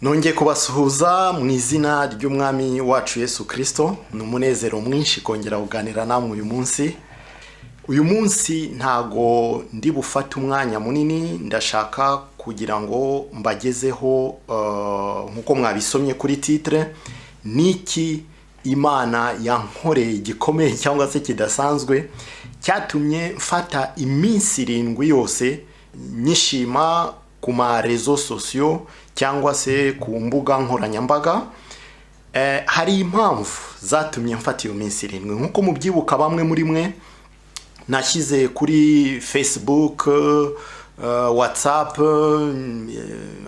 Nongeye kubasuhuza mu izina ry'Umwami wacu Yesu Kirisito. Ni umunezero mwinshi kongera kuganira namwe uyu munsi. Uyu munsi ntago ndi bufate umwanya munini. Ndashaka kugira ngo mbagezeho, nk'uko mwabisomye kuri titre, niki Imana yankoreye gikomeye cyangwa se kidasanzwe cyatumye mfata iminsi 7 yose nyishima ku ma réseaux sociaux cyangwa se ku mbuga nkoranyambaga. Hari impamvu zatumye mfata iyo minsi 7. Nk'uko mubyibuka bamwe muri mwe, nashyize kuri Facebook, WhatsApp,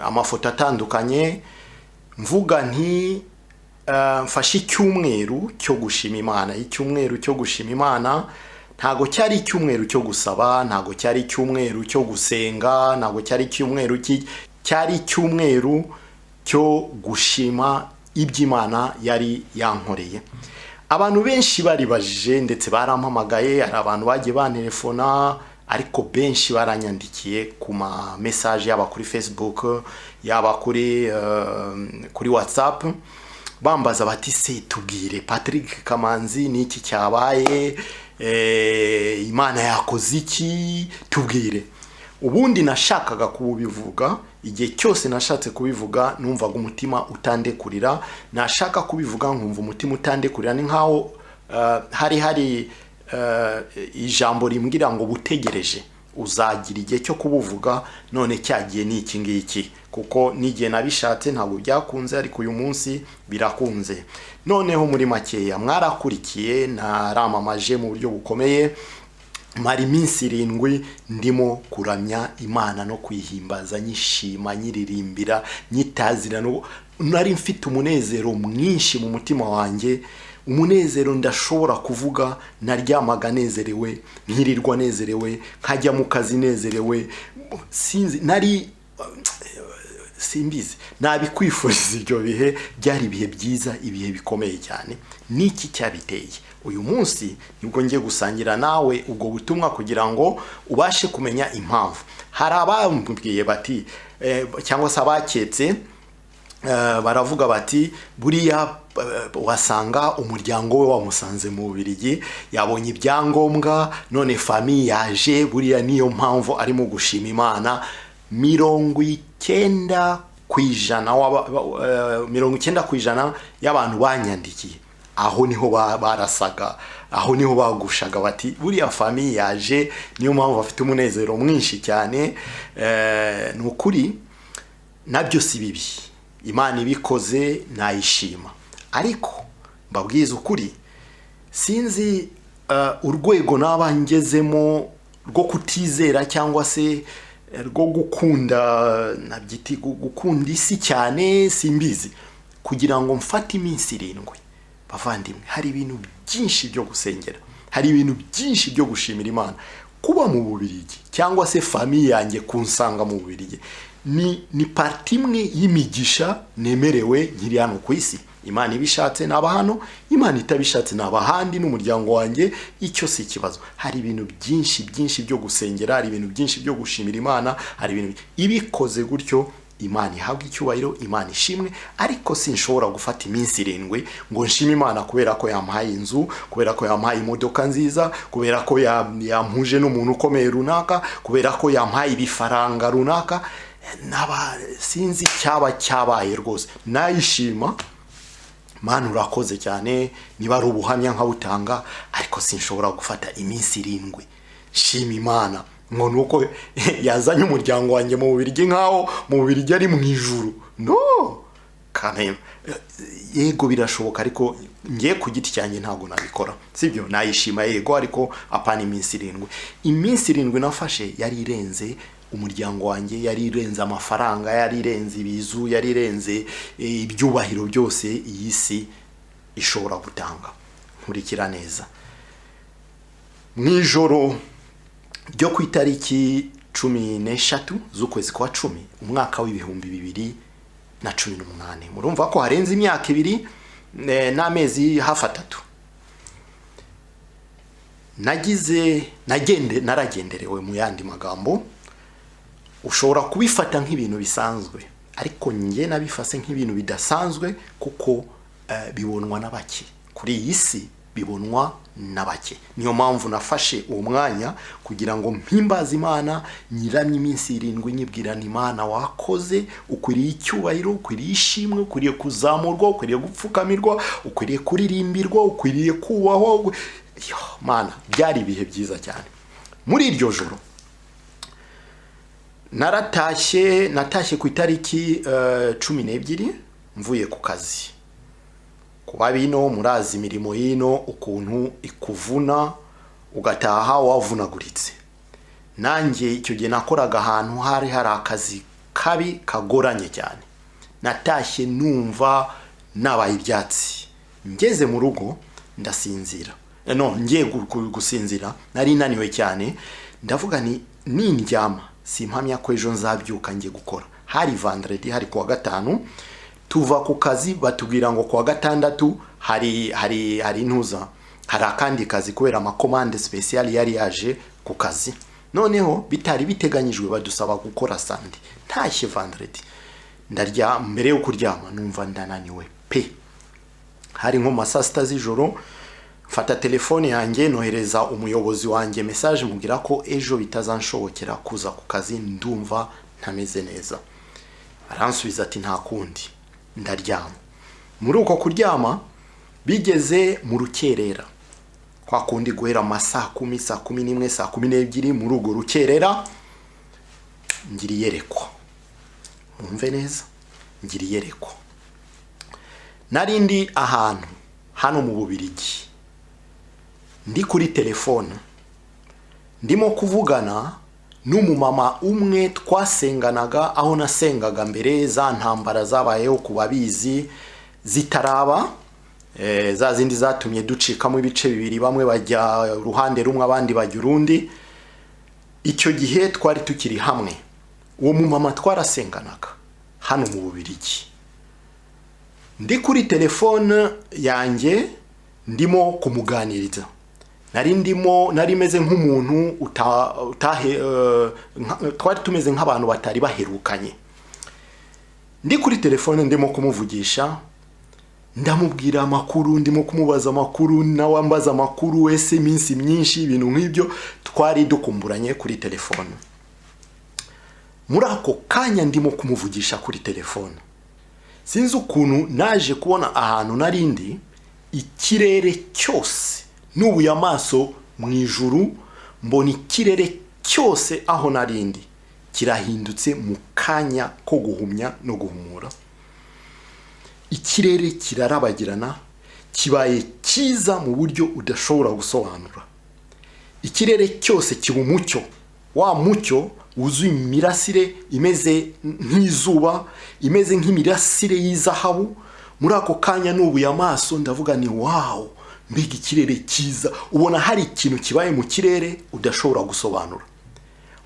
amafoto atandukanye, mvuga nti mfashe icyumweru cyo gushima Imana. Icyumweru cyo gushima Imana ntago cyari icyumweru cyo gusaba, ntago cyari icyumweru cyo gusenga, ntago cyari icyumweru, cyari icyumweru cyo gushima iby'Imana yari yankoreye. Abantu benshi baribajije, ndetse barampamagaye. Hari abantu bagiye bantelefona, ariko benshi baranyandikiye ku ma message, yaba kuri Facebook, yaba kuri WhatsApp, bambaza bati: "Se tubwire, Patrick Kamanzi, ni iki cyabaye? Imana yakoze iki? Tubwire." Ubundi nashakaga kubivuga, igihe cyose nashatse kubivuga numvaga umutima utandekurira. Nashaka kubivuga nkumva umutima utandekurira. Ni nkaho hari ijambo rimbwira ngo: "Butegereje, uzagira igihe cyo kubuvuga." None cyagiye ni iki ngiki, kuko n'igihe nabishatse ntabwo byakunze, ariko uyu munsi birakunze. Noneho muri makeya, mwarakurikiye, naramamaje mu buryo bukomeye. Mara iminsi 7 ndimo kuramya Imana no kwihimbaza, nyishima, nyiririmbira, nyitazira. Nari mfite umunezero mwinshi mu mutima wanjye, umunezero ndashobora kuvuga. Naryamaga nezerewe, nkirirwa nezerewe, nkajya mu kazi nezerewe. Sinzi, nari simbizi, nabikwifuriza. Ibyo bihe byari ibihe byiza, ibihe bikomeye cyane. Niki cyabiteye? Uyu munsi nibwo ngiye gusangira nawe ubwo butumwa kugira ngo ubashe kumenya impamvu. Hari abambwiye bati, cyangwa se abaketse, baravuga bati: "Buriya wasanga umuryango we wamusanze mu Bubiligi, yabonye ibyangombwa, none famille yaje, buriya niyo mpamvu arimo gushima Imana." 90%, 90% y'abantu banyandikiye, aho niho barasaga, aho niho bagushaga, bati: "Buriya famille yaje, niyo mpamvu bafite umunezero mwinshi cyane." Ni ukuri nabyo si bibi, Imana ibikoze nayishima, ariko mbabwiza ukuri, sinzi urwego naba ngezemo rwo kutizera cyangwa se rwo gukunda, nabyita gukunda isi cyane, simbizi, kugira ngo mfate iminsi 7. Bavandimwe, hari ibintu byinshi byo gusengera, hari ibintu byinshi byo gushimira Imana. Kuba mu Bubiligi cyangwa se famille yanjye kunsanga mu Bubiligi ni partie imwe y'imigisha nemerewe nkiri hano ku isi. Imana ibishatse naba hano, Imana itabishatse naba ahandi n'umuryango wanjye, icyo si ikibazo. Hari ibintu byinshi byinshi byo gusengera, hari ibintu byinshi byo gushimira Imana, hari ibintu ibikoze gutyo. Imana ihabwa icyubahiro, Imana ishimwe, ariko sinshobora gufata iminsi 7 ngo nshime Imana kubera ko yampaye inzu, kubera ko yampaye imodoka nziza, kubera ko yampuje n'umuntu ukomeye runaka, kubera ko yampaye ibifaranga runaka. Naba sinzi icyaba cyabaye rwose. Nayishima, Mana urakoze cyane, niba ari ubuhamya nkabutanga, ariko sinshobora gufata iminsi 7 shima Imana ngo ni uko yazanye umuryango wanjye mu Bubiligi, nk'aho mu Bubiligi ari mu ijuru. No kameme, yego birashoboka, ariko ngiye ku giti cyanjye ntabwo nabikora, sibyo? Nayishima yego, ariko apana iminsi 7. Iminsi 7 nafashe yari irenze umuryango wanjye, yari irenze amafaranga, yari irenze ibizu, yari irenze ibyubahiro byose iyi si ishobora gutanga. Nkurikira neza. Mu ijoro ryo ku itariki 13 z'ukwezi kwa 10, umwaka w'2018, murumva ko harenze imyaka 2 n'amezi hafi 3, nagize nagende naragenderewe. Mu yandi magambo, ushobora kubifata nk'ibintu bisanzwe, Ariko njye nabifase nk'ibintu bidasanzwe, kuko bibonwa na bake kuri iyi si, bibonwa na bake. Niyo mpamvu nafashe uwo mwanya kugira ngo mpimbaze Imana, nyiramye iminsi 7, nyibwirana: "Imana, wakoze, ukwiriye icyubahiro, ukwiriye ishimwe, ukwiriye kuzamurwa, ukwiriye gupfukamirwa, ukwiriye kuririmbirwa, ukwiriye kubahwa." Yo, Mana, byari ibihe byiza cyane. Muri iryo joro naratashye. Natashye ku itariki 12 mvuye ku kazi. Kuba bino murazi imirimo y'ino ukuntu ikuvuna, ugataha wavunaguritse. Nanjye icyo gihe nakoraga ahantu hari hari akazi kabi kagoranye cyane. Natashye numva nabaye ibyatsi. Ngeze mu rugo ndasinzira. No ngiye gusinzira, nari naniwe cyane. Ndavuga ni nindyama simpamya ko ejo nzabyuka njye gukora. Hari vendredi, hari kuwa gatanu. Tuva ku kazi batubwira ngo kuwa gatandatu hari intuza, hari akandi kazi, kubera ama commande spéciale yari yaje ku kazi. Noneho bitari biteganyijwe, badusaba gukora samedi. Ntashye vendredi, ndarya. Mbere yo kuryama numva ndananiwe pe. Hari nko mu ma saa 6 z'ijoro. Mfata telefone yanjye, nohereza umuyobozi wanjye message, mubwira ko ejo bitazanshobokera kuza ku kazi, ndumva ntameze neza. Aransubiza ati: "Nta kundi." Ndaryama. Muri uko kuryama, bigeze mu rukerera, kwa kundi guhera ama saa 10, saa 11, saa 12, muri urwo rukerera ngira iyerekwa. Mwumve neza, ngira iyerekwa. Nari ndi ahantu hano mu Bubirigi, ndi kuri telefone, ndimo kuvugana n'umumama umwe twasenganaga aho nasengaga mbere za ntambara zabayeho, ku babizi, zitaraba, za zindi zatumye ducikamo ibice bibiri, bamwe bajya uruhande rumwe, abandi bajya urundi. Icyo gihe twari tukiri hamwe. Uwo mumama twarasenganaga hano mu Bubirigi. Ndi kuri telefone yanjye, ndimo kumuganiriza. Nari ndimo, nari meze nk'umuntu utahe, twari tumeze nk'abantu batari baherukanye. Ndi kuri telefone, ndimo kumuvugisha, ndamubwira amakuru, ndimo kumubaza amakuru, nawe ambaza amakuru, ese iminsi myinshi, ibintu nk'ibyo. Twari dukumburanye kuri telefone. Muri ako kanya ndimo kumuvugisha kuri telefone, sinzi ukuntu naje kubona ahantu narindi ikirere cyose. Nubuye amaso mu ijuru, mbona ikirere cyose aho narindi kirahindutse mu kanya ko guhumya no guhumura. Ikirere kirarabagirana, kibaye cyiza mu buryo udashobora gusobanura. Ikirere cyose kiba umucyo, wa mucyo wuzuye imirasire imeze nk'izuba, imeze nk'imirasire y'izahabu. Muri ako kanya nubuye amaso, ndavuga ni: "Wow, mbega ikirere cyiza!" Ubona hari ikintu kibaye mu kirere udashobora gusobanura.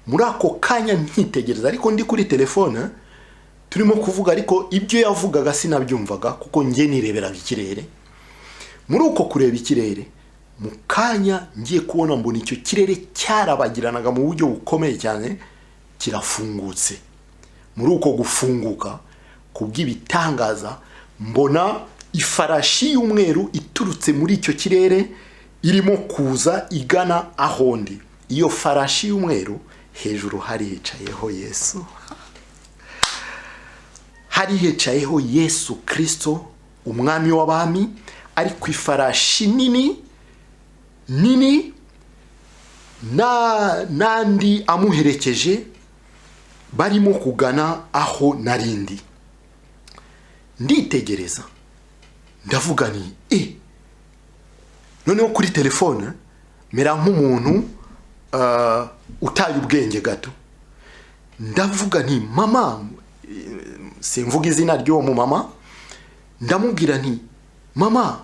Muri ako kanya nkitegereza, ariko ndi kuri telefone turimo kuvuga, ariko ibyo yavugaga sinabyumvaga kuko njye nireberaga ikirere. Muri uko kureba ikirere, mu kanya ngiye kubona mbona icyo kirere cyarabagiranaga mu buryo bukomeye cyane kirafungutse. Muri uko gufunguka, kubw'ibitangaza, mbona ifarashi y'umweru iturutse muri icyo kirere, irimo kuza igana aho ndi. Iyo farashi y'umweru, hejuru hari hicayeho Yesu, hari hicayeho Yesu Kirisito, Umwami w'abami, ari ku ifarashi nini nini, n'andi amuherekeje, barimo kugana aho narindi. Nditegereza, ndavuga ni e noneho kuri telefone mera nk'umuntu utaye ubwenge gato. Ndavuga nti: "Mama," simvuga izina ry'uwo mumama, ndamubwira nti: "Mama,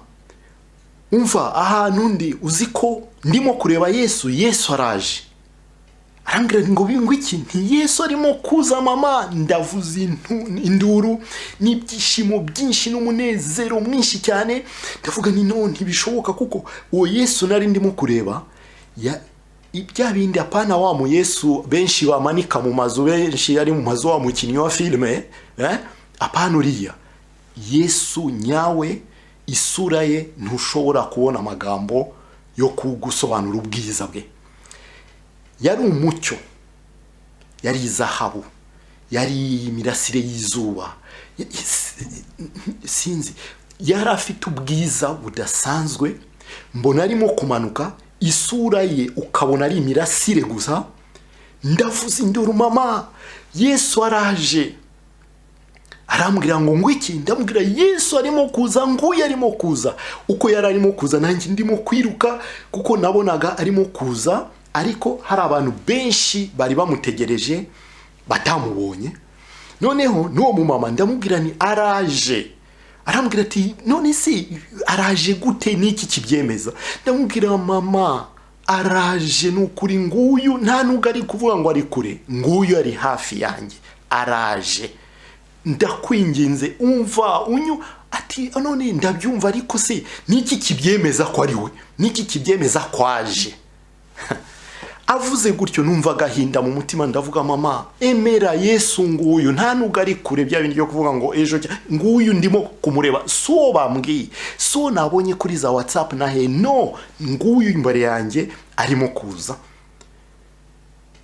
umva, ahantu ndi, uzi ko ndimo kureba Yesu? Yesu araje." Arambwira ngo iki? Nti: "Yesu arimo kuza, mama." Ndavuza induru n'ibyishimo byinshi n'umunezero mwinshi cyane. Ndavuga ni: "No, ntibishoboka," kuko uwo Yesu nari ndimo kureba Ibya bindi, apana wa mu Yesu benshi bamanika mu mazu, benshi ari mu mazu, wa mukinnyi wa filime, apana uriya Yesu nyawe. Isura ye ntushobora kubona amagambo yo kugusobanura ubwiza bwe. Yari umucyo, yari izahabu, yari imirasire y'izuba, sinzi, yari afite ubwiza budasanzwe. Mbona arimo kumanuka, isura ye ukabona ari imirasire gusa. Ndavuza induru: "Mama, Yesu araje!" Arambwira ngo iki? Ndamubwira: "Yesu arimo kuza, nguyu arimo kuza." Uko yari arimo kuza, nanjye ndimo kwiruka, kuko nabonaga arimo kuza, ariko hari abantu benshi bari bamutegereje batamubonye. Noneho n'uwo mumama ndamubwira ni araje. Arambwira ati: "None se araje gute? N'iki kibyemeza?" Ndamubwira: "Mama, araje, ni ukuri, nguyu, nta nubwo ari kuvuga ngo ari kure, nguyu ari hafi yanjye, araje, ndakwinginze, umva unyu." Ati: "None ndabyumva, ariko se niki kibyemeza ko ari we? Niki kibyemeza ko aje?" Avuze gutyo, numva agahinda mu mutima. Ndavuga: "Mama, emera, Yesu nguyu, nta nubwo ari kure, bya bindi byo kuvuga ngo ejo, nguyu ndimo kumureba, si uwo bambwiye, si uwo nabonye kuri za WhatsApp na he, no nguyu imbere yanjye arimo kuza."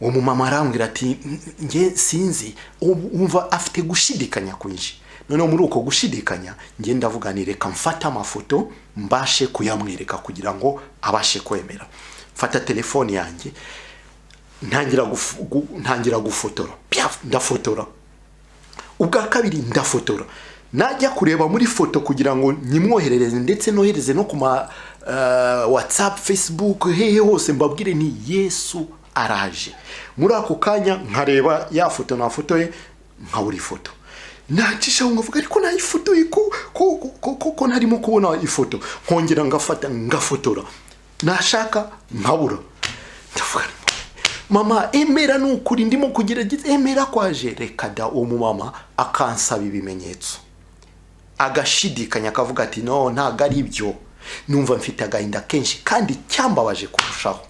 Uwo mumama arambwira ati: "Nge sinzi." Wumva afite gushidikanya kwinshi. Noneho muri uko gushidikanya, nge ndavuga ni reka mfate amafoto mbashe kuyamwereka kugira ngo abashe kwemera. Mfata telefone yanjye, ntangira gufotora. Pyaf, ndafotora ubwa kabiri, ndafotora. Najya kureba muri foto kugira ngo nyimwoherereze, ndetse nohereze no ku ma WhatsApp, Facebook, hehe hose, mbabwire ni Yesu araje. Muri ako kanya nkareba ya foto nafotoye, nkabura ifoto. Nacishaho nkavuga: "Ariko nayifotoye, ko ntarimo kubona ifoto?" Nkongera ngafata, ngafotora, nashaka nkabura. Ndavuga: "Mama, emera, ni ukuri ndimo kugerageza, emera kwaje." Reka da, uwo mumama akansaba ibimenyetso, agashidikanya, akavuga ati: "No, ntabwo ari byo." Numva mfite agahinda kenshi, kandi cyambabaje kurushaho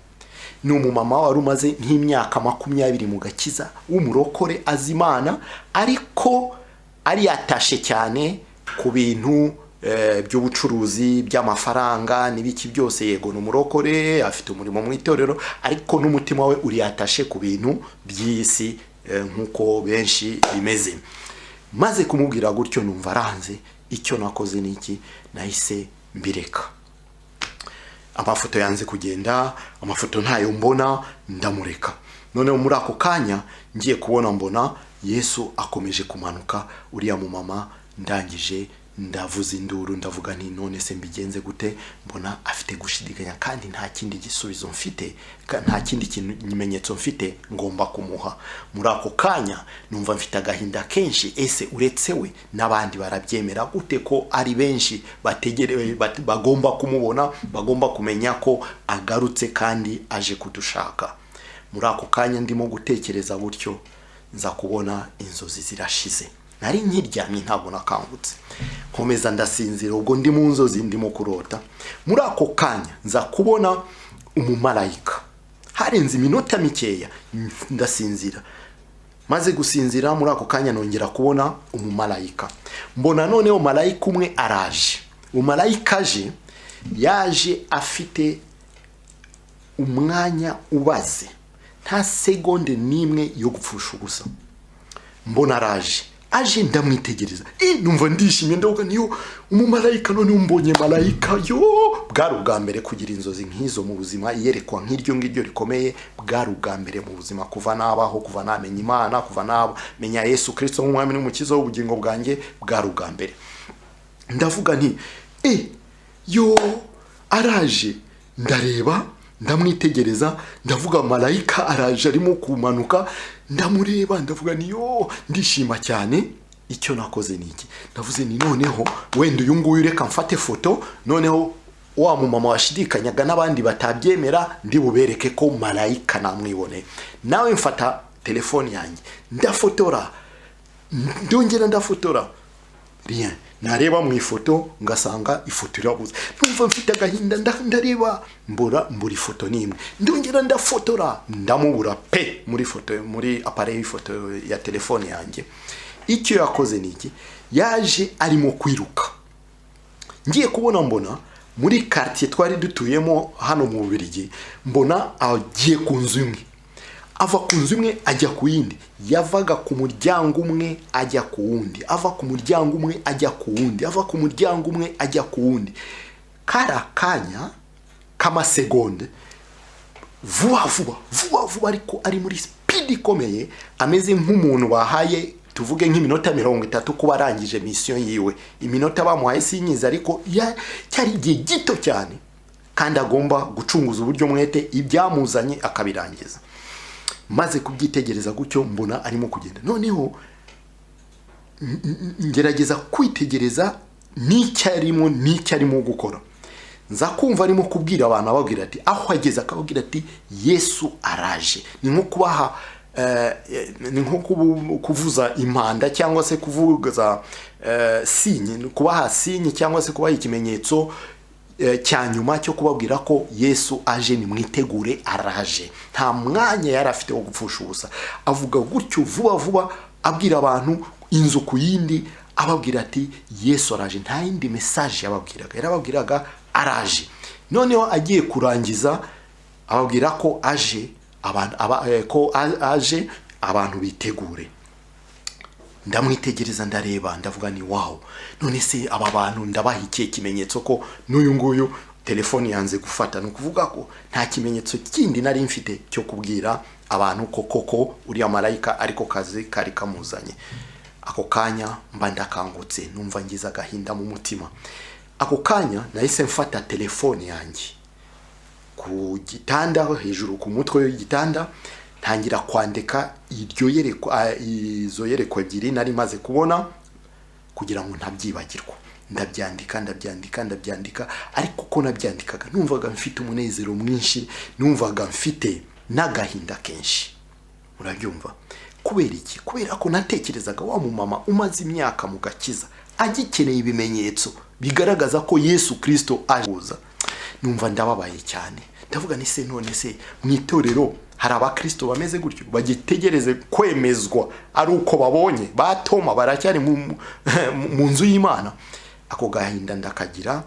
ni umumama wari umaze nk'imyaka 20 mu gakiza, w'umurokore, azi Imana, ariko ari yatashe cyane ku bintu by'ubucuruzi, by'amafaranga n'ibiki byose. Yego, ni umurokore, afite umurimo mu itorero, ariko n'umutima we uri yatashe ku bintu by'iyi si, nk'uko benshi bimeze. Maze kumubwira gutyo, numva aranze. Icyo nakoze ni iki? Nahise mbireka. Amafoto yanze kugenda, amafoto ntayo mbona, ndamureka. Noneho muri ako kanya ngiye kubona, mbona Yesu akomeje kumanuka. Uriya mumama, ndangije ndavuza induru, ndavuga nti: "None se mbigenze gute? Mbona afite gushidikanya, kandi nta kindi gisubizo mfite, nta kindi kimenyetso mfite ngomba kumuha." Muri ako kanya numva mfite agahinda kenshi. Ese uretse we n'abandi barabyemera gute, ko ari benshi bategerewe, bagomba kumubona, bagomba kumenya ko agarutse kandi aje kudushaka? Muri ako kanya ndimo gutekereza gutyo, nza kubona inzozi zirashize. Nari nkiryamye, ntabwo nakangutse, nkomeza ndasinzira. Ubwo ndi mu nzozi, ndimo kurota. Muri ako kanya nza kubona umumarayika. Harenze iminota mikeya ndasinzira. Maze gusinzira, muri ako kanya nongera kubona umumarayika. Mbona noneho marayika umwe araje. Umumarayika aje, yaje afite umwanya ubaze, nta segonde n'imwe yo gupfusha ubusa. Mbona araje, aje ndamwitegereza, numva ndishimye, ndavuga niyo umumarayika, noneho mbonye marayika. Yo, bwari ubwa mbere kugira inzozi nk'izo mu buzima, iyerekwa nk'iryo ngiryo rikomeye. Bwari ubwa mbere mu buzima, kuva nabaho, kuva namenya Imana, kuva namenya Yesu Kirisito nk'umwami n'umukiza w'ubugingo bwanjye, bwari ubwa mbere. Ndavuga nti: "Yo, araje." Ndareba, ndamwitegereza, ndavuga: "Marayika araje, arimo kumanuka." Ndamureba, ndavuga ni yo, ndishima cyane. Icyo nakoze ni iki? Ndavuze ni noneho wenda uyu nguyu reka mfate foto, noneho wa mumama washidikanyaga n'abandi batabyemera ndi bubereke ko marayika namwiboneye. Nawe mfata telefone yanjye, ndafotora, ndongera ndafotora. Rien. Nareba mu ifoto ngasanga ifoto irabuze, numva mfite agahinda. Ndareba mbura ifoto n'imwe. Ndongera ndafotora, ndamubura pe muri foto, muri appareil y'ifoto ya telefone yanjye. Icyo yakoze ni iki? Yaje arimo kwiruka. Ngiye kubona mbona muri quartier twari dutuyemo hano mu Bubiligi, mbona agiye ku nzu imwe, ava ku nzu imwe ajya ku yindi. Yavaga ku muryango umwe ajya ku wundi, ava ku muryango umwe ajya ku wundi, ava ku muryango umwe ajya ku wundi. Kari akanya k'amasegonde, vuba vuba vuba vuba, ariko ari muri speed ikomeye, ameze nk'umuntu bahaye, tuvuge, nk'iminota 30 kuba arangije mission yiwe. Iminota bamuhaye sinyizi, ariko cyari igihe gito cyane, kandi agomba gucunguza uburyo mwete ibyamuzanye akabirangiza. Maze kubyitegereza gutyo, mbona arimo kugenda. Noneho ngerageza kwitegereza n'icyo arimo gukora. Nza kumva arimo kubwira abantu, ababwira ati, aho ageze akababwira ati: "Yesu araje." Ni nko kubaha ni nko kuvuza impanda cyangwa se kuvuza signe, kubaha signe cyangwa se kubaha ikimenyetso cya nyuma cyo kubabwira ko Yesu aje, nimwitegure, araje. Nta mwanya yari afite wo gupfusha ubusa. Avuga gutyo vuba vuba, abwira abantu inzu ku yindi, ababwira ati: "Yesu araje." Nta yindi message yababwiraga, yarababwiraga araje. Noneho agiye kurangiza ababwira ko aje abantu ko aje, abantu bitegure. Ndamwitegereza, ndareba, ndavuga ni: "Wow, none se aba bantu ndabaha ikihe kimenyetso ko n'uyu nguyu telefoni yanze gufata?" Ni ukuvuga ko nta kimenyetso kindi nari mfite cyo kubwira abantu ko koko uriya marayika ariko kazi kari kamuzanye. Ako kanya mba ndakangutse, numva ngize agahinda mu mutima. Ako kanya nahise mfata telefone yanjye ku gitanda, hejuru ku mutwe w'igitanda, ntangira kwandika iryo yerekwa, izo yerekwa ebyiri nari maze kubona, kugira ngo ntabyibagirwa. Ndabyandika, ndabyandika, ndabyandika. Ariko uko nabyandikaga numvaga mfite umunezero mwinshi, numvaga mfite n'agahinda kenshi. Murabyumva kubera iki? Kubera ko natekerezaga wa mumama umaze imyaka mu gakiza agikeneye ibimenyetso bigaragaza ko Yesu Kirisito aza. Numva ndababaye cyane. Ndavuga ni se: "None se mu itorero hari abakirisito bameze gutyo, bagitegereze kwemezwa ari uko babonye batoma baracyari mu nzu y'Imana?" Ako gahinda ndakagira.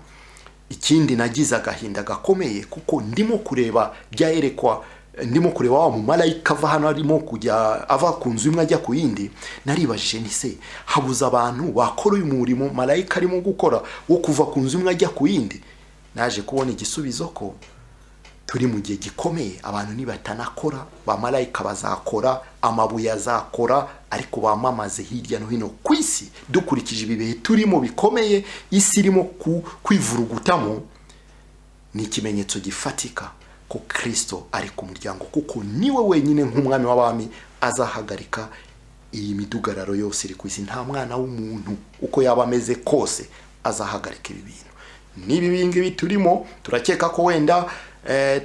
Ikindi, nagize agahinda gakomeye kuko ndimo kureba byayerekwa, ndimo kureba wa mumarayika ava hano arimo kujya, ava ku nzu imwe ajya ku yindi. Naribajije ni se: "Habuze abantu bakora uyu murimo marayika arimo gukora wo kuva ku nzu imwe ajya ku yindi?" Naje kubona igisubizo ko turi mu gihe gikomeye. Abantu nibatanakora, ba marayika bazakora, amabuye azakora, ariko bamamaze hirya no hino ku isi. Dukurikije ibi bihe turimo bikomeye, isi irimo kwivurugutamo, ni ikimenyetso gifatika ko Kirisito ari ku muryango, kuko niwe wenyine nk'umwami w'abami azahagarika iyi midugararo yose iri ku isi. Nta mwana w'umuntu, uko yaba ameze kose, azahagarika ibi bintu. N'ibi ngibi turimo, turakeka ko wenda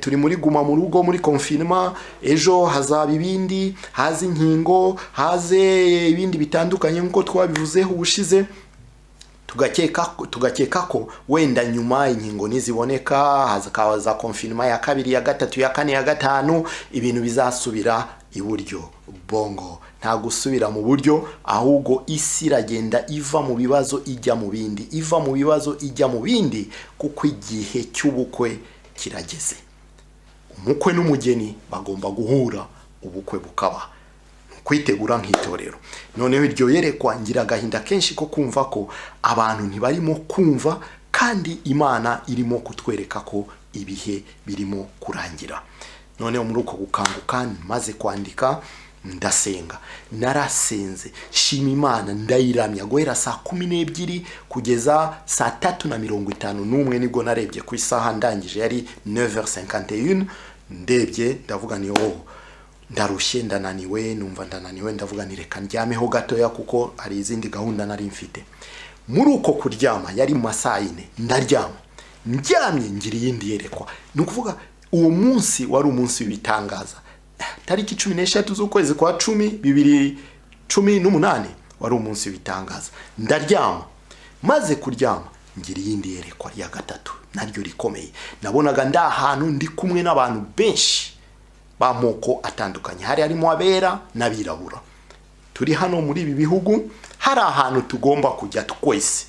turi muri guma mu rugo, muri confinement, ejo hazaba ibindi, haze inkingo, haze ibindi bitandukanye nk'uko twabivuzeho ubushize. Tugakeka ko wenda nyuma inkingo niziboneka, hakaza confinement ya kabiri, ya gatatu, ya kane, ya gatanu, ibintu bizasubira iburyo. Bongo, nta gusubira mu buryo, ahubwo isi iragenda iva mu bibazo ijya mu bindi, iva mu bibazo ijya mu bindi, kuko igihe cy'ubukwe kirageze. Umukwe n'umugeni bagomba guhura, ubukwe bukaba. Kwitegura nk'itorero. Noneho iryo yerekwa, ngira agahinda kenshi ko kumva ko abantu ntibarimo kumva, kandi Imana irimo kutwereka ko ibihe birimo kurangira. Noneho muri uko gukanguka, maze kwandika, ndasenga. Narasenze, shima Imana, ndayiramya guhera saa 12 kugeza saa 3:51. Nibwo narebye ku isaha ndangije, yari 9h51. Ndebye ndavuga ni: "Oh, ndarushye, ndananiwe." Numva ndananiwe, ndavuga ni: "Reka ndyameho gatoya," kuko hari izindi gahunda nari mfite. Muri uko kuryama, yari mu masaa 4, ndaryama. Ndyamye ngira iyindi yerekwa. Ni ukuvuga uwo munsi wari umunsi w'ibitangaza. Tariki 13 z'ukwezi kwa 10, 2018, wari umunsi w'ibitangaza. Ndaryama. Maze kuryama, ngira iyindi yerekwa rya gatatu naryo rikomeye. Nabonaga ndi ahantu, ndi kumwe n'abantu benshi b'amoko atandukanye, hari harimo abera n'abirabura. Turi hano muri ibi bihugu, hari ahantu tugomba kujya twese.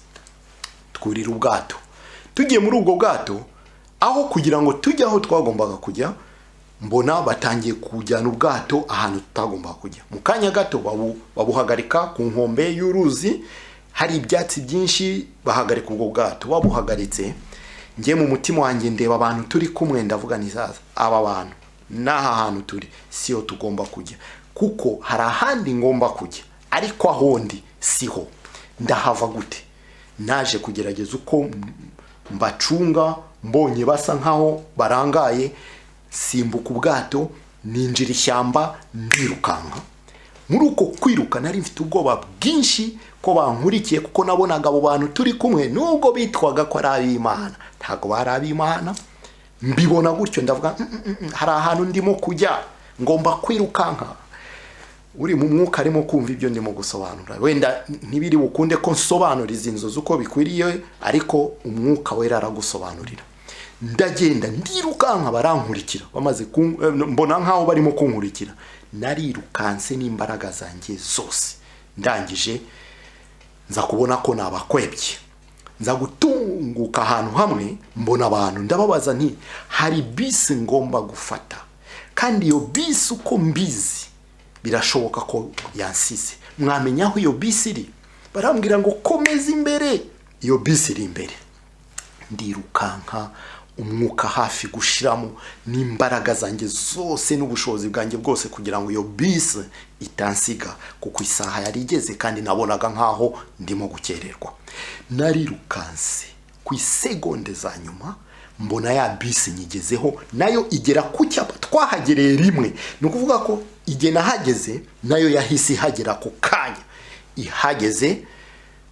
Twurira ubwato, tugiye muri ubwo bwato. Aho kugira ngo tujye aho twagombaga kujya, mbona batangiye kujyana ubwato ahantu tutagombaga kujya. Mu kanya gato babuhagarika ku nkombe y'uruzi, hari ibyatsi byinshi. Bahagarika ubwo bwato. Babuhagaritse, njye mu mutima wanjye ndeba abantu turi kumwe, ndavuga nti: "Sasa aba bantu n'aha hantu turi siyo tugomba kujya, kuko hari ahandi ngomba kujya, ariko aho ndi siho. Ndahava gute?" Naje kugerageza uko mbacunga, mbonye basa nkaho barangaye, simbuka ubwato, ninjira ishyamba, ndirukanka. Muri uko kwiruka nari mfite ubwoba bwinshi ko bankurikiye, kuko nabonaga abo bantu turi kumwe, nubwo bitwaga ko ari ab'Imana, ntabwo bari ab'Imana. Mbibona gutyo, ndavuga: Hari ahantu ndimo kujya, ngomba kwirukanka." Uri mu mwuka arimo kumva ibyo ndimo gusobanura. Wenda ntibiri bukunde ko nsobanura izi nzozi uko bikwiriye, ariko Umwuka Wera aragusobanurira. Ndagenda, ndirukanka, barankurikira. Bamaze mbona nkaho barimo kunkurikira. Narirukanse n'imbaraga zanjye zose. Ndangije nza kubona ko nabakwebye, nza gutunguka ahantu hamwe, mbona abantu, ndababaza nti: "Hari bisi ngomba gufata, kandi iyo bisi uko mbizi birashoboka ko yansize. Mwamenya aho iyo bisi iri?" Barambwira ngo: "Komeza imbere, iyo bisi iri imbere." Ndirukanka, umwuka hafi gushiramo, n'imbaraga zanjye zose n'ubushobozi bwanjye bwose, kugira ngo iyo bisi itansiga, kuko isaha yari igeze kandi nabonaga nkaho ndimo gukererwa. Narirukanse, ku isegonde za nyuma mbona ya bisi nyigezeho, nayo igera ku cyapa. Twahagereye rimwe, ni ukuvuga ko igihe nahageze nayo yahise ihagera ako kanya. Ihageze,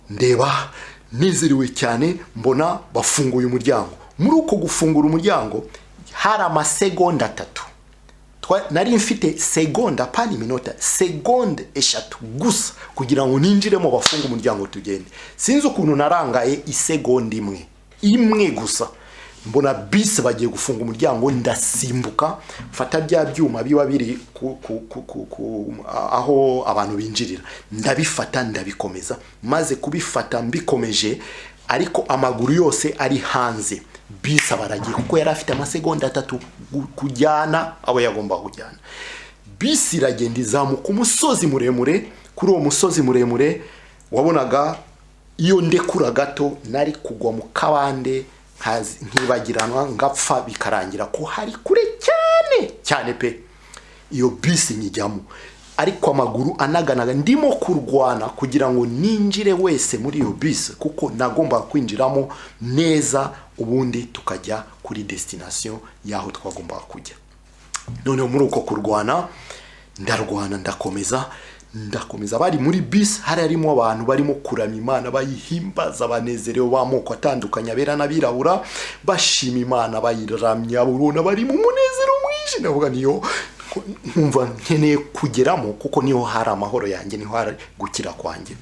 ndeba nezerewe cyane, mbona bafunguye umuryango. Muri uko gufungura umuryango hari amasegonda 3. Nari mfite segonda, pani iminota, segonde 3 gusa kugira ngo ninjiremo, bafunge umuryango, tugende. Sinzi ukuntu narangaye isegonda imwe imwe gusa, mbona bisi bagiye gufunga umuryango, ndasimbuka, mfata bya byuma biba biri ku aho abantu binjirira, ndabifata, ndabikomeza. Maze kubifata mbikomeje, ariko amaguru yose ari hanze, bisi abaragiye, kuko yari afite amasegonda 3 kujyana abo yagomba kujyana. Bisi iragenda, izamuka umusozi muremure. Kuri uwo musozi muremure wabonaga iyo ndekura gato nari kugwa mu kabande, nkibagiranwa, ngapfa, bikarangira, ko hari kure cyane cyane pe. Iyo bisi nyijyamo, ariko amaguru anaganaga, ndimo kurwana kugira ngo ninjire wese muri iyo bisi, kuko nagombaga kwinjiramo neza, ubundi tukajya kuri destination y'aho twagombaga kujya. Noneho muri uko kurwana, ndarwana, ndakomeza, ndakomeza. Bari muri bisi, hari harimo abantu barimo kuramya Imana, bayihimbaza, banezerewe, b'amoko atandukanye, abera n'abirabura, bashima Imana, bayiramya, ubona bari mu munezero mwinshi. Ndavuga niyo nkumva nkeneye kugeramo, kuko niho hari amahoro yanjye, niho hari gukira kwanjye.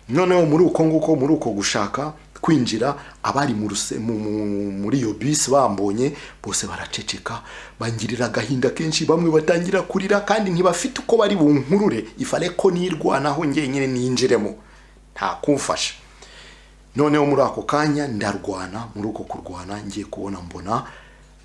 Noneho muri uko nguko, muri uko gushaka kwinjira, abari muri iyo bisi bambonye bose baraceceka, bangirira agahinda kenshi, bamwe batangira kurira, kandi ntibafite uko bari bunkurure. Ifare ko nirwanaho njyenyine ninjiremo, nta kumfasha. Noneho muri ako kanya ndarwana. Muri uko kurwana, ngiye kubona mbona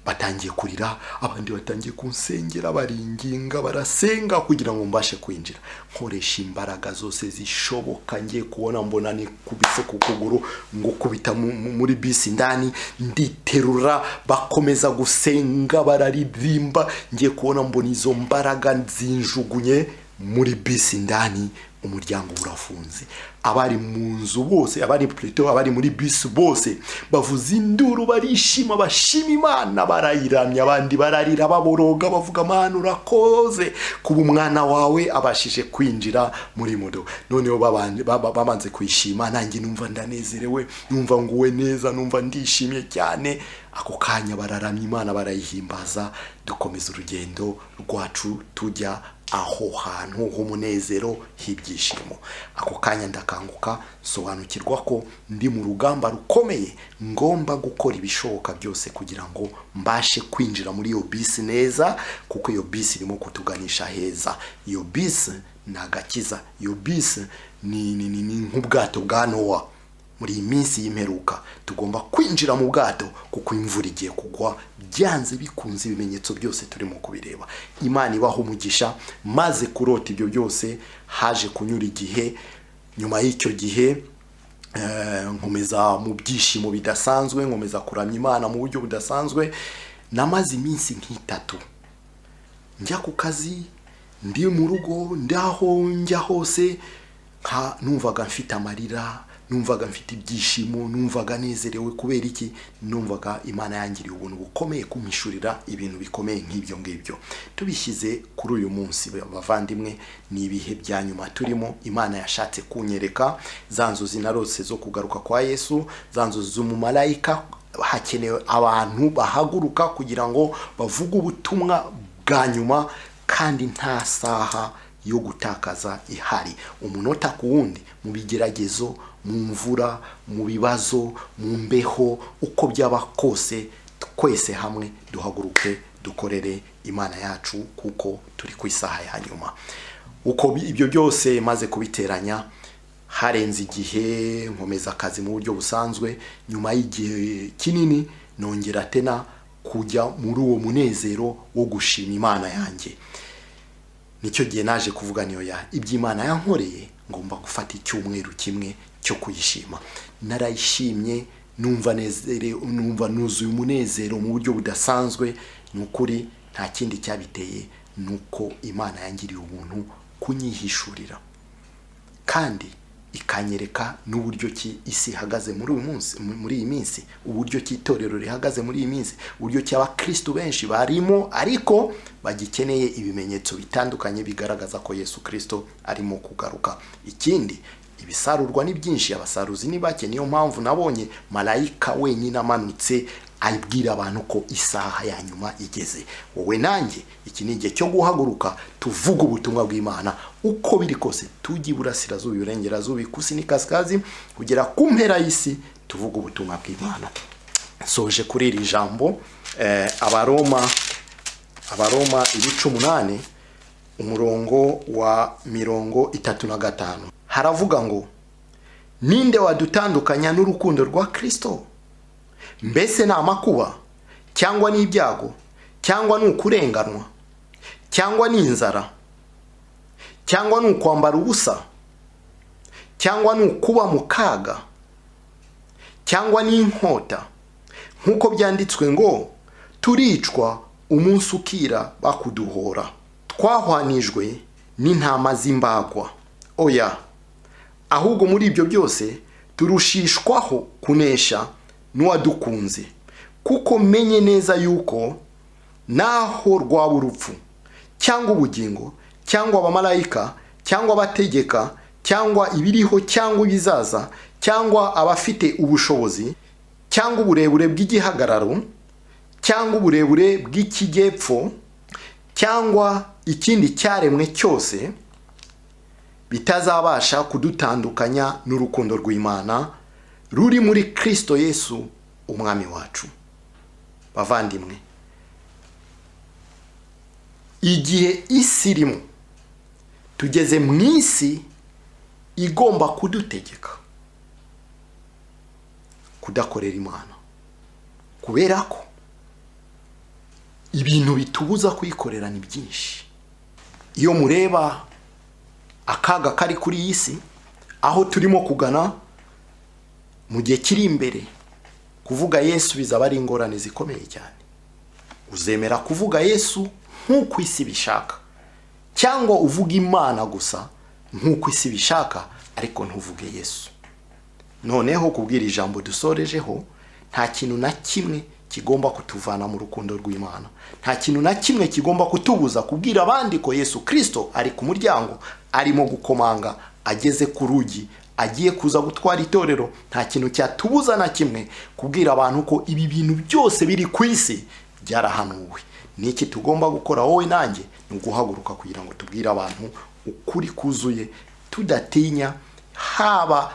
batangiye kurira, abandi batangiye kunsengera, baringinga, barasenga kugira ngo mbashe kwinjira. Nkoresha imbaraga zose zishoboka, ngiye kubona mbona nikubise ku kuguru, ngo kubita muri bisi ndani, nditerura. Bakomeza gusenga, bararirimba. Ngiye kubona mbona izo mbaraga zinjugunye muri bisi ndani, umuryango urafunze. Abari mu nzu bose, abari plutôt abari muri bisi bose, bavuza induru, barishima, bashima Imana, barayiramya, abandi bararira, baboroga, bavuga: "Mana, urakoze kuba umwana wawe abashije kwinjira muri modoka." Noneho babanze kwishima, nanjye numva ndanezerewe, numva nguwe neza, numva ndishimye cyane. Ako kanya bararamya Imana, barayihimbaza, dukomeza urugendo rwacu tujya aho hantu h'umunezero h'ibyishimo. ibyishimo. Ako kanya ndakanguka, nsobanukirwa ko ndi mu rugamba rukomeye, ngomba gukora ibishoboka byose kugira ngo mbashe kwinjira muri iyo bisi neza, kuko iyo bisi irimo kutuganisha heza. Iyo bisi ni agakiza, iyo bisi ni nk'ubwato bwa Nowa. Muri iyi minsi y'imperuka tugomba kwinjira mu bwato, kuko imvura igiye kugwa byanze bikunze. Ibimenyetso byose turimo kubireba. Imana ibaha umugisha. Maze kurota ibyo byose, haje kunyura igihe. Nyuma y'icyo gihe nkomeza mu byishimo bidasanzwe, nkomeza kuramya Imana mu buryo budasanzwe. Namaze iminsi nk'itatu njya ku kazi, ndi mu rugo, ndaho njya hose, nka numvaga mfite amarira, numvaga mfite ibyishimo, numvaga nezerewe. Kubera iki? Numvaga Imana yangiriye ubuntu bukomeye kumpishurira ibintu bikomeye nk'ibyo ngibyo. Tubishyize kuri uyu munsi, bavandimwe, ni ibihe bya nyuma turimo. Imana yashatse kunyereka za nzozi narose zo kugaruka kwa Yesu, za nzozi z'umumalayika. Hakenewe abantu bahaguruka kugira ngo bavuge ubutumwa bwa nyuma, kandi nta saha yo gutakaza ihari. Umunota ku wundi, mu bigeragezo, mu mvura, mu bibazo, mu mbeho, uko byaba kose, twese hamwe duhaguruke dukorere Imana yacu, kuko turi ku isaha ya nyuma. Uko ibyo byose maze kubiteranya, harenze igihe, nkomeza akazi mu buryo busanzwe. Nyuma y'igihe kinini nongera tena kujya muri uwo munezero wo gushima Imana yanjye. Nicyo gihe naje kuvuga niyo ya iby'Imana yankoreye, ngomba gufata icyumweru kimwe cyo kuyishima. Narayishimye, numva nezerewe, numva nuzuye umunezero mu buryo budasanzwe. Ni ukuri nta kindi cyabiteye, ni uko Imana yangiriye ubuntu kunyihishurira kandi ikanyereka n'uburyo ki isi ihagaze muri uyu munsi, muri iyi minsi, uburyo ki itorero rihagaze muri iyi minsi, uburyo ki abakristu benshi barimo ariko bagikeneye ibimenyetso bitandukanye bigaragaza ko Yesu Kristo arimo kugaruka. Ikindi, ibisarurwa ni byinshi, abasaruzi ni bake. Niyo mpamvu nabonye malayika wenyine amanutse abwira abantu ko isaha ya nyuma igeze. Wowe nanjye, iki ni igihe cyo guhaguruka tuvuga ubutumwa bw'Imana uko biri kose, tujye iburasirazuba, iburengerazuba, ikusi n'ikasikazi, kugera ku mpera y'isi, tuvuga ubutumwa bw'Imana. Nsoje kuri iri jambo, Abaroma ibice 8, umurongo wa 35, haravuga ngo: "Ninde wadutandukanya n'urukundo rwa Kristo? Mbese ni amakuba, cyangwa ni ibyago, cyangwa ni ukurenganwa, cyangwa ni inzara, cyangwa ni ukwambara ubusa, cyangwa ni ukuba mu kaga, cyangwa ni inkota? Nk'uko byanditswe ngo: 'Turicwa umunsi ukira bakuduhora, twahwanijwe n'intama z'imbagwa.' Oya, ahubwo muri ibyo byose turushishwaho kunesha n'uwadukunze. Kuko menye neza yuko naho rwaba urupfu, cyangwa ubugingo, cyangwa abamarayika, cyangwa abategeka, cyangwa ibiriho, cyangwa ibizaza, cyangwa abafite ubushobozi, cyangwa uburebure bw'igihagararo, cyangwa uburebure bw'ikijyepfo, cyangwa ikindi cyaremwe cyose, bitazabasha kudutandukanya n'urukundo rw'Imana ruri muri Kristo Yesu Umwami wacu." Bavandimwe, igihe isi irimo, tugeze mu isi igomba kudutegeka kudakorera Imana, kubera ko ibintu bitubuza kuyikorera ni byinshi. Iyo mureba akaga kari kuri iyi si, aho turimo kugana mu gihe kiri imbere, kuvuga Yesu bizaba ari ingorane zikomeye cyane. Uzemera kuvuga Yesu nk'uko isi bishaka, cyangwa uvuga Imana gusa nk'uko isi bishaka ariko ntuvuge Yesu? Noneho kubwira ijambo dusorejeho, nta kintu na kimwe kigomba kutuvana mu rukundo rw'Imana, nta kintu na kimwe kigomba kutubuza kubwira abandi ko Yesu Kirisito ari ku muryango, arimo gukomanga, ageze ku rugi, agiye kuza gutwara itorero. Nta kintu cyatubuza na kimwe kubwira abantu ko ibi bintu byose biri ku isi byarahanuwe. Niki tugomba gukora, wowe nanjye? Ni uguhaguruka kugira ngo tubwire abantu ukuri kuzuye. Tudatinya, haba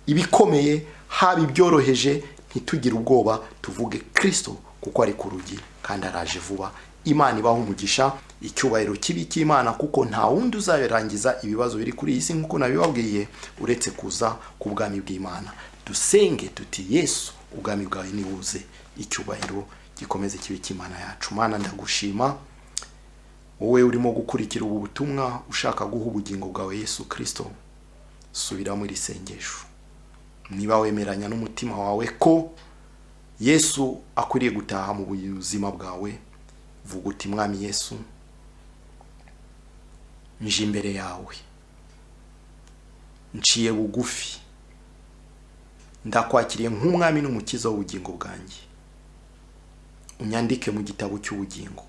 ibikomeye, haba ibyoroheje, ntitugire ubwoba, tuvuge Kirisito kuko ari ku rugi kandi araje vuba. Imana ibaha umugisha, icyubahiro kibi cy'Imana, kuko nta wundi uzabirangiza ibibazo biri kuri iyi si nk'uko nabibabwiye uretse kuza ku bwami bw'Imana. Dusenge tuti: "Yesu, ubwami bwawe nibuze." Icyubahiro gikomeze kibe cy'Imana yacu. Mana, ndagushima. Wowe urimo gukurikira ubu butumwa, ushaka guha ubugingo bwawe Yesu Kirisito, subiramo iri sengesho. Niba wemeranya n'umutima wawe ko Yesu akwiriye gutaha mu buzima bwawe, vuga uti: "Mwami Yesu, nje imbere yawe, nciye bugufi, ndakwakiriye nk'umwami n'umukiza w'ubugingo bwanjye. Unyandike mu gitabo cy'ubugingo.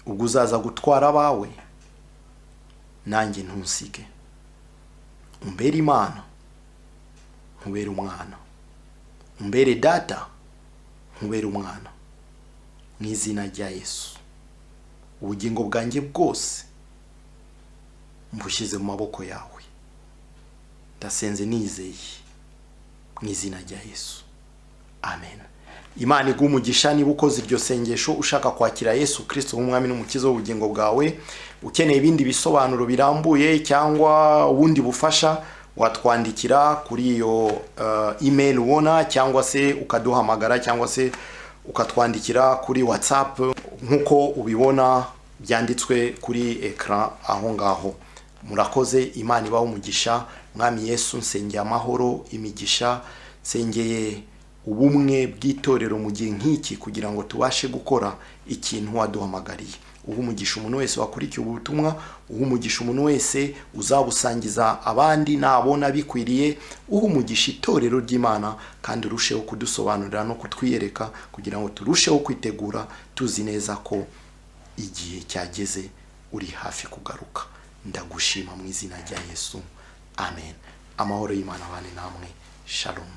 Ubwo uzaza gutwara abawe, nanjye ntusige. Umbere Imana, nkubere umwana. Umbere data, nkubere umwana. Mu izina rya Yesu, ubugingo bwanjye bwose mbushyize mu maboko yawe. Ndasenze nizeye, mu izina rya Yesu, amen." Imana iguha umugisha niba ukoze iryo sengesho ushaka kwakira Yesu Kirisito nk'umwami n'umukiza w'ubugingo bwawe. Ukeneye ibindi bisobanuro birambuye cyangwa ubundi bufasha, watwandikira kuri iyo email ubona, cyangwa se ukaduhamagara, cyangwa se ukatwandikira kuri WhatsApp nk'uko ubibona byanditswe kuri écran aho ngaho. Murakoze, Imana ibaho umugisha. Mwami Yesu, nsengeye amahoro, imigisha, nsengeye ubumwe bw'itorero mu gihe nk'iki kugira ngo tubashe gukora ikintu waduhamagariye. Uha umugisha umuntu wese wakurikiye ubu butumwa, uha umugisha umuntu wese uzabusangiza abandi nabona bikwiriye, uha umugisha itorero ry'Imana, kandi urusheho kudusobanurira no kutwiyereka kugira ngo turusheho kwitegura, tuzi neza ko igihe cyageze, uri hafi kugaruka. Ndagushima mu izina rya Yesu, amen. Amahoro y'Imana abane namwe. Shalom.